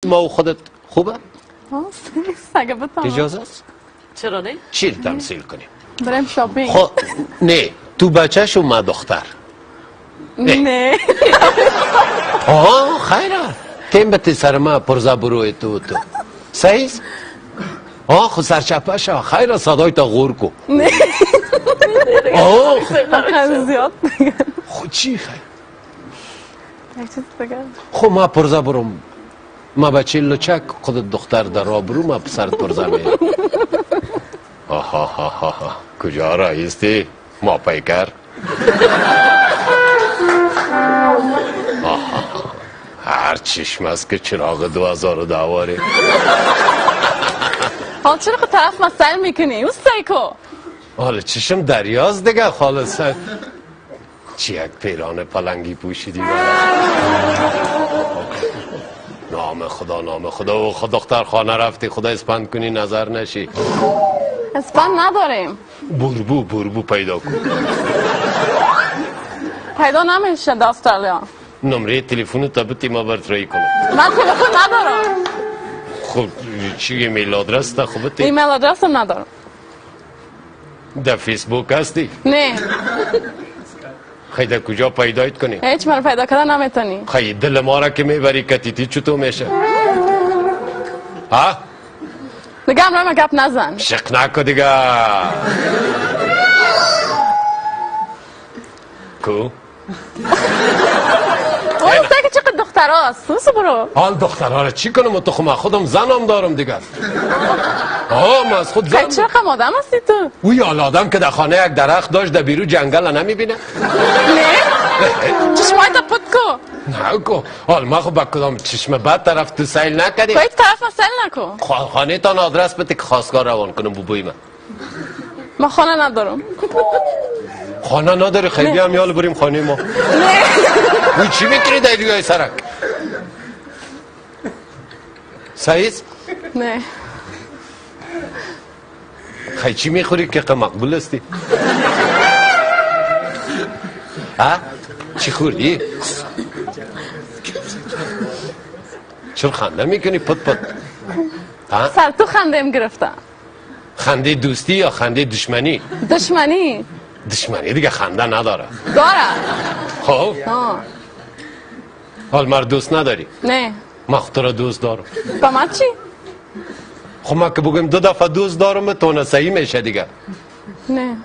ما و خودت خوبه؟ اگه بتونم. اجازه است؟ چرا نه؟ چی تمثیل کنیم؟ بریم shopping. خب نه، تو بچه شو، ما دختر. نه. آها، خیره تیم به سر ما پرزا بروی تو تو صحیح است؟ آه، خو سرچپه شو، خیره، صدای تا غور کو. نه. آه. خیلی زیاد دیگه. خو چی خیر؟ یک چیز دیگه. خب ما پرزا برم، ما بچه لچک، خودت دختر در راه برو، ما پسرت پرزا میرم. آها ها ها ها، کجا رایستی ما پیکر؟ آها، هر چشم است که چراغ 2000 دواره. حالا چرا خود طرف ما سر میکنی؟ او سیکو. حالا چشم دریاز دیگه خالص. چی یک پیران پلنگی پوشیدی برا. نام خدا، نام خدا و خود دختر خانه رفتی، خدا اسپند کنی نظر نشی. اسپند نداریم. بربو، بربو پیدا کن. پیدا نمیشه در استرالیا. نمره تلفن تا بتی، ما برات رای کنم. من تلفن ندارم. خب چی، email address تا خب بتی. email address هم ندارم. در فیسبوک هستی؟ نه. خیلی در کجا پیدایت کنی؟ هیچ من پیدا کردن نمیتونی. خیلی دل ما را که میبری کتیتی چطور میشه ها؟ دیگه همراه من گپ نزن. شق نکن دیگه. کو؟ اون که چقدر دختر هاست، اوسو برو. حال دخترها را چی کنم؟ تو خب من خودم زنم دارم دیگه. آه، من از خود زن خیلی چرا قم آدم هستی تو؟ اوی، حال آدم که در خانه یک درخت داشت، در بیرو جنگل نمیبینه؟ نه، چشمای تا پت کو. نه کو، حال ما خب با کدام چشم بد طرف تو سیل نکردی؟ با هیچ طرف ما سیل نکن. خانه تان آدرس بده که خواستگار روان کنم بوبوی من. ما خانه ندارم. خانه نداری؟ خیلی هم یال بریم خانه ما. نه. اوی، چی میکنی در روی سرک؟ صحیح است؟ نه. خیلی چی میخوری که مقبول هستی؟ ها؟ چی خوردی؟ چرا خنده میکنی پت پت؟ ها؟ سر تو خنده گرفته. خنده دوستی یا خنده دشمنی؟ دشمنی. دشمنی دیگه خنده نداره. داره. خب. آه. حال مر دوست نداری؟ نه. من خود را دوست دارم. با من چی؟ خب ما که بگم دو دفعه دوست دارم تو صحیح میشه دیگه. نه.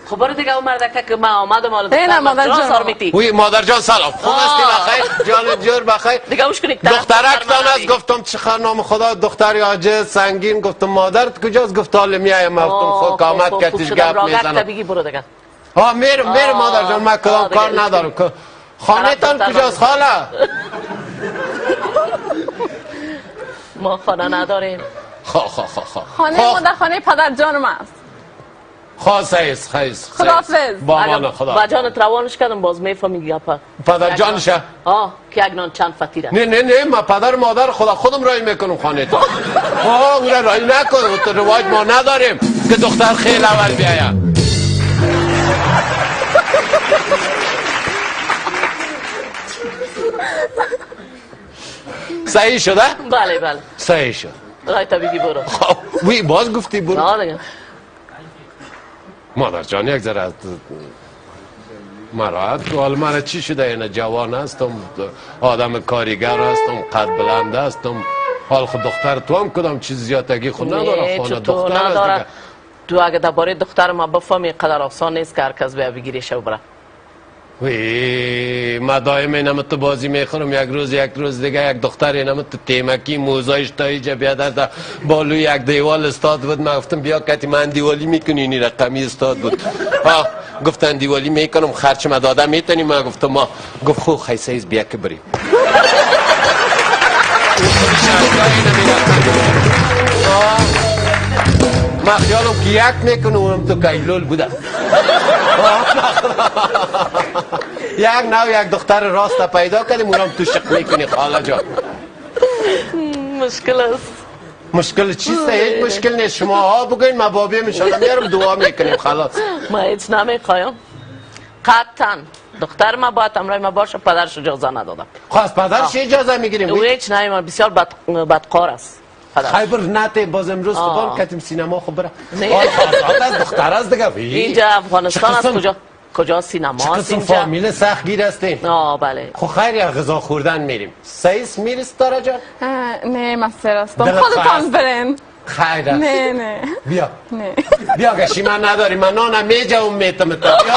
خب برو دیگه، اون مردکه که من آمدم حالا. نه، نه، مادر جان. سار میتی. وی مادر جان، سلام، خوب هستی؟ بخیر جان، جور بخیر. دیگه اوش کنی. دخترک تان است. گفتم چه خر، نام خدا، دختری عاجز سنگین. گفتم مادرت کجاست؟ گفت حالا میایم. گفتم خود کامت کتیش گپ میزنم. بگی برو دیگه. ها، میرم میرم مادر جان، من کدام کار دیگه. ندارم. خانه تان طرف کجاست خاله؟ ما خانه نداریم. خا خا خا خا. خانه ما در خانه پدر جانم است. خا، سیس خیس. خداحافظ. با مان خدا. با جانت روانش کردم، باز میفهمی گپا. پدر جانشه. آه، که یک نان چند فتیره. نه نه نه، ما پدر مادر خدا خودم رای میکنم خانه تا. آه، او را رای نکن. او تو رواج ما نداریم که دختر خیلی اول بیاید. صحیح شده؟ بله بله. صحیح شد. رای تا بگی برو. خب وی، باز گفتی برو. آه دیگه. مادر جان، یک ذره مراحت کو. حالا من چی شده؟ یعنی جوان هستم، آدم کاریگر هستم، قد بلند هستم. حال خود دختر تو هم کدام چیز زیادگی خود نداره. نه، خانه چطور دختر است نداره؟ دیگه. تو اگه درباره دختر ما بفهمی، قدر آسان نیست که هر کس بیا بگیری شو بره. وی، ما دائم اینم تو بازی میخورم. یک روز، یک روز دیگه یک دختر اینم تو تیمکی موزایش تا اینجا بیا در بالوی یک دیوال استاد بود. من گفتم بیا کتی من دیوالی میکنی. اینی رقمی استاد بود. ها، گفتن دیوالی میکنم، خرچ ما داده میتونی؟ من گفتم ما. گفت خو خیسه ایز، بیا که بریم. او خودش اینمی رقمی. آه. من خیالم که یک میکنه، اونم تو کیلول بوده. یک نو یک دختر راست پیدا کردیم، اونم تو شق میکنی خاله جان. مشکل است. مشکل چیست؟ هیچ مشکل نیست. شما ها بگوین، ما بابی میشم میارم، دعا میکنیم، خلاص. ما هیچ نمیخوایم قطعا. دختر ما باید همراه ما باشه، پدرش اجازه ندادم. خب از پدرش اجازه میگیریم. او هیچ نه، بسیار بدقار است پدرش. خیبر نته باز امروز خوبان کتیم سینما، خب بره. نه. آه، آزاد است، دختر است دیگه. اینجا افغانستان چه است. قسم؟ کجا کجا سینما چه است قسم اینجا؟ فامیل سختگیر هستیم. آه بله. خب خیر، یا غذا خوردن میریم. سیس میری ستاره جان؟ نه، من سیر هستم. دلت خودتان خواست. برین. خیر است. نه نه. بیا. نه. بیا، گشی من نداری، من نانم میجوم میتم تا. بیا.